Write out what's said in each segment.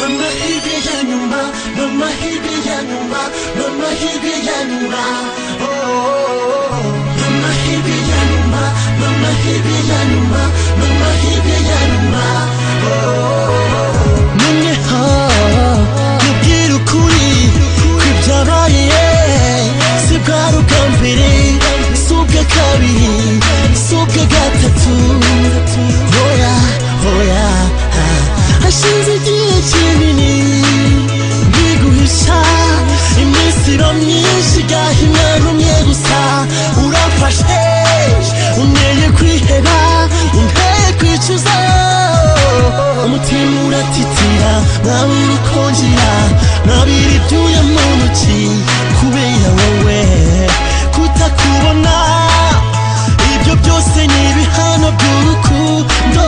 Amahirwe ya nyuma, amahirwe ya nyuma, amahirwe ya nyuma, oh, oh, oh. Amahirwe ya nyuma, amahirwe ya nyuma, amahirwe ya nyuma, oh, oh, oh. Noneho mubwire ukuri kw'ibyabaye. Si bwari ubwa mbere, si ubwa kabiri, si ubwa gatatu, oya, oya. Hashize igihe kinini mbiguhisha, iminsi iba myinshi igahimwa rumwe gusa. Uramfashe, unteye kwiheba, unteye kwicuza, umutima uratitira, nkabura uko ngira, nkabira ibyuya mu ntoki kubera wowe. Kutakubona, ibyo byose ni ibihano by'urukundo.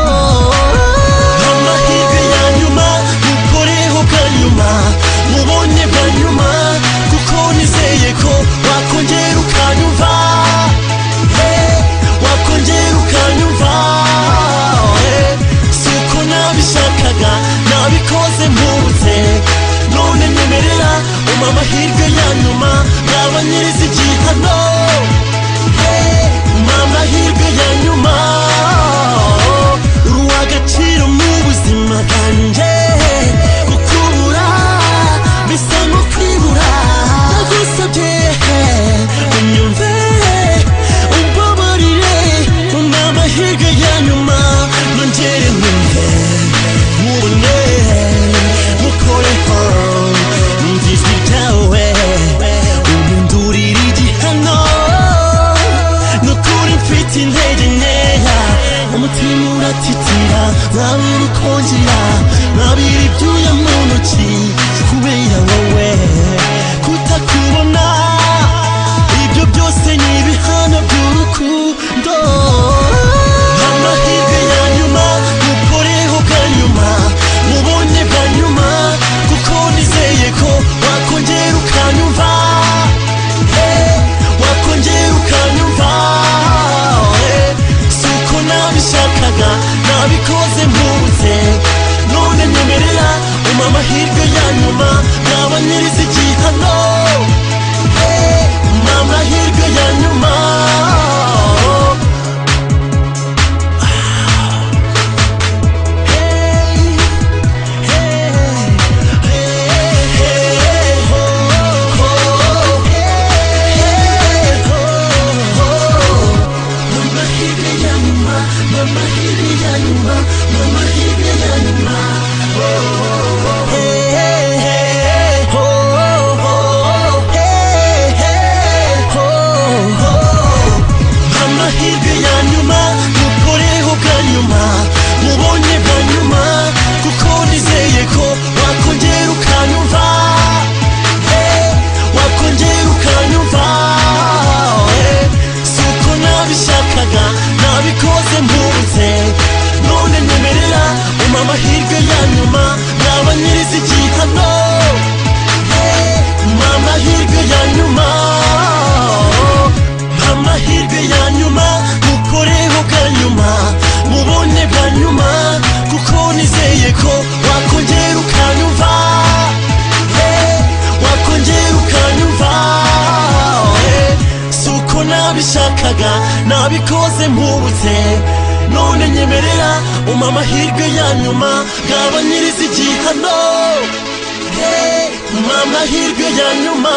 Amahirwe ya nyuma, mukoreho bwa nyuma, mubonye bwa nyuma, kuko nizeye ko wakongera ukanyumva. Hey, wakongera ukanyumva. Hey, si uko nabishakaga, nabikoze mpubutse. None nyemerera umpa amahirwe ya nyuma, ngabanyiriza igihano. Hey, umpa amahirwe ya nyuma. Uri uw'agaciro mu buzima bwanjye, kukubura bisa nko kwibura. Ndagusabye unyumve, umbabarire, umpa amahirwe ya nyuma, nongere nkumve, nkubone, mukoreho, numva ijwi ryawe, uhindurira igihano. Nukuri mfite intege nkeya, umutima uratitira, nkabura uko ngira, nkabira ibyuya mu ntoki kubera wowe. Kutakubona, ibyo byose ni ibihano by'urukundo. Amahirwe ya nyuma, mukoreho bwa nyuma, mubonye bwa nyuma, kuko nizeye ko wakongera ukanyumva. Hey, wakongera ukanyumva. Hey, si uko nabishakaga, nabikoze mpubutse. None nyemerera umpa amahirwe ya nyuma, ngabanyiriza igihano. Hey, umpa amahirwe ya nyuma. Hey, hey, hey, hey, ho, ho, hey, ho, ho. Amahirwe ya nyuma, amahirwe ya nyuma, amahirwe ya nyuma. Hey, hey, hey, ho, ho, hey, hey, ho, ho. Amahirwe ya nyuma, mukoreho bwa nyuma, mubonye bwa nyuma, kuko nizeye ko wakongera ukanyumva. Hey, wakongera ukanyumva. Hey, si uko nabishakaga, nabikoze mpubutse. None nyemerera umpa amahirwe ya nyuma, ngabanyiriza igihano. Hey, umpa amahirwe ya nyuma, amahirwe ya nyuma, mukoreho bwa nyuma, mubone bwa nyuma, kuko nizeye ko wakongera ukanyumva. Hey, wakongera ukanyumva. Hey, si uko nabishakaga, nabikoze mpubutse. None nyemerera umpa amahirwe ya nyuma, ngabanyiriza igihano. Hey, umpa amahirwe ya nyuma.